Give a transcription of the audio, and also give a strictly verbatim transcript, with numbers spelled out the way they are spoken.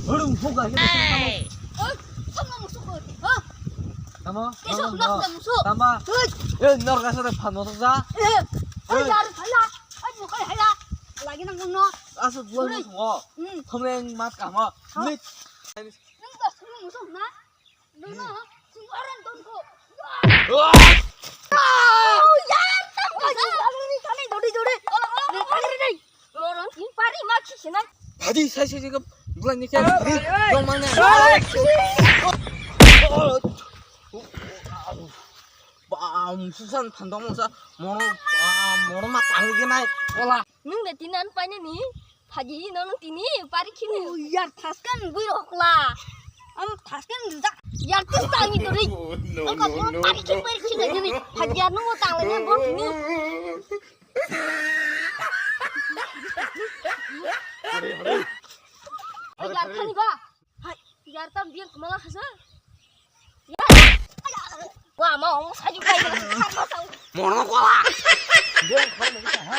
Hurung huk ga. Oi, samna musuk ko. Ha? Tamo? Keso, tamo, nak tamo. Tamo musuk. Tamo? Hei. Eh, nor ga sa de phan musuk sa. Eh. Oi, yar phala. Ai, mo kai hala. Lagi nang no. Asa dua musuk mo. Hmm. Thomreng mat kamo. Ha? Nik. Nang ba samna musuk na? Nang no. Sing orang don ko. Wah! Oh, yar, tam ko. Kami, kami, dori, dori. Dori, dori. Moron, ni pari ma khi sina. Hadi sai sai jega bulai ni kya? Dong mana? Bam susan thandong sa mono, bam mono ma tang ge nai. Ola. Nung de tinan paine ni. Hadi no nung tini pari khini. Yar thaskan bui rokla. Am thaskan da. Yar tis tangi dori. Ang ka mono pari khi pari khini. Hadi no tang le ni bor ni. Yar thani ba. Hai, yar tam biang kemala khasa. Yar. Wa ma ong saju kai. Mono kola. Biang khana ni ha.